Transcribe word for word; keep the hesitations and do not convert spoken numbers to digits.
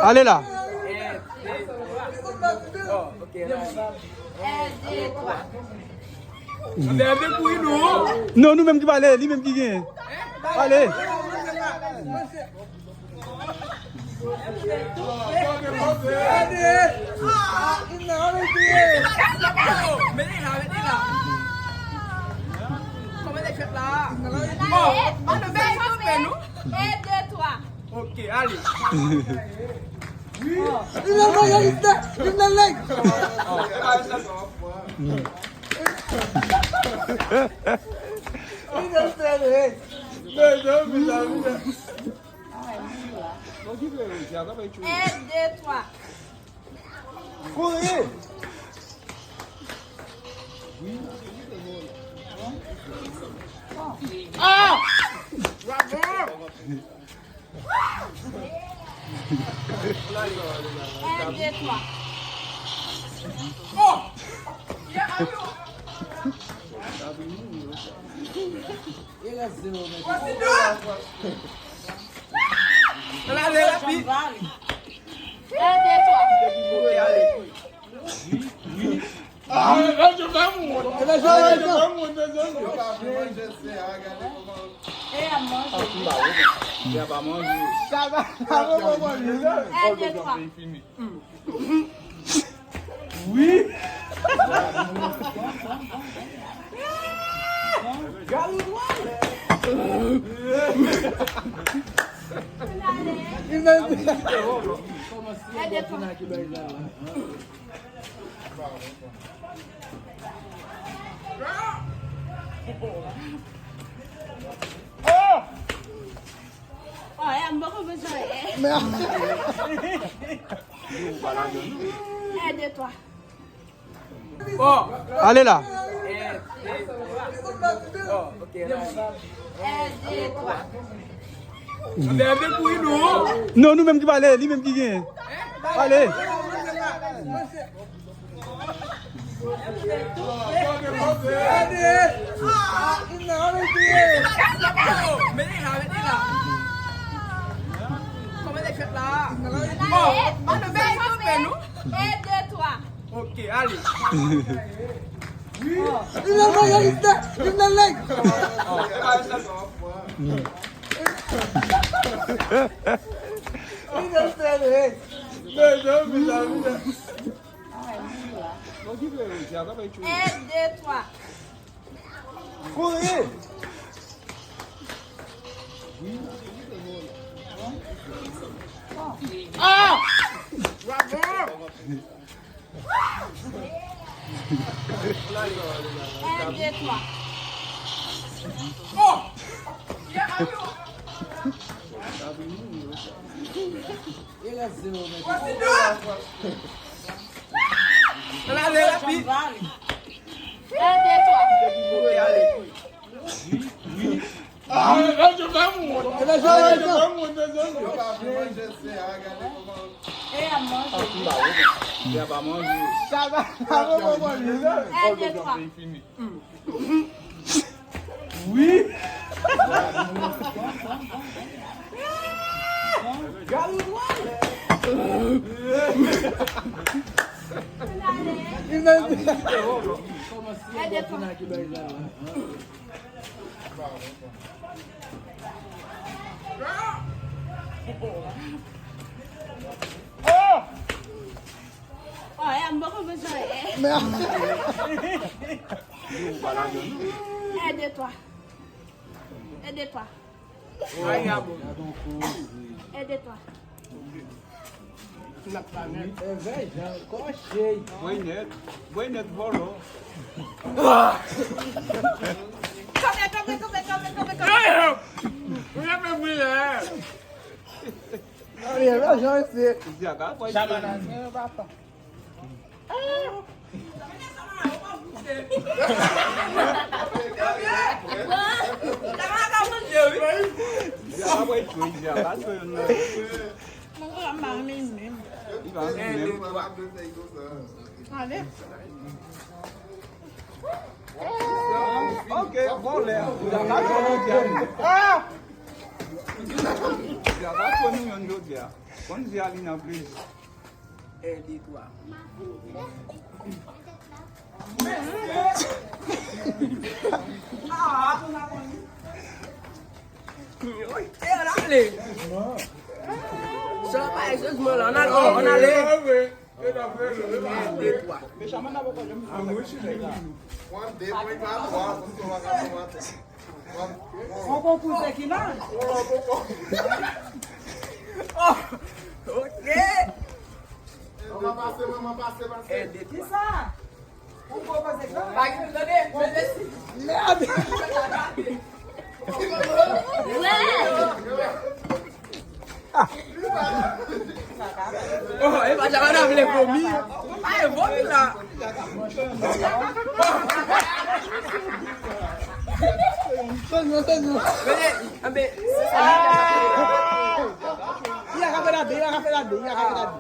Ale la. Non, nou menm ki pale, li menm ki genyen. Ale. Ok, ale. Un, deux, trois. Kouri! Ah! Bravo! Un, deux, trois. Oh! Wi. Oh, e a m poko bezwen. Un, deux, trois. Oh. Ale la. Un, deux, trois. Non, nou menm ki pale, li menm ki genyen. Ale. Un, deux, trois. Ok, ale. Un, deux, trois. Kouri! Ah! Bravo! Un, deux, trois. Oh! Un, deux, trois. Un, deux, trois. Wi. Oh, e a m poko bezwen. Un, deux, trois. Un, deux, trois. Un, deux, trois. Bwè nèt, bwè nèt vòlò. Kanpe, kanpe, kanpe, kanpe, kanpe, kanpe. Wi, wi, wi. Chaman nan men papa. Ale. Ok, vòlè. Ou ta ka jwenn jodi a. Ah! Ou ta ka jwenn jodi a. Konn di Alina, please. Un, deux, trois. Oy, e, ann ale. Sa pa egzistman la, ann ale, oh, ann ale. Un, deux, trois. Yon, de, twa, twa. On konkou se ki la? Oh, ok. Manman pase, manman pase, pase. Un, deux, trois. Kisa? Ou poko se sa? Pa gen, tande, tande si. Merde. Oh, e pa sa madanm vle vomi. Pa e vomi la. Sèlman, sèlman. Mete, anbe, se sa. Li a ka fè la de, li a ka fè la de, li a ka fè la de.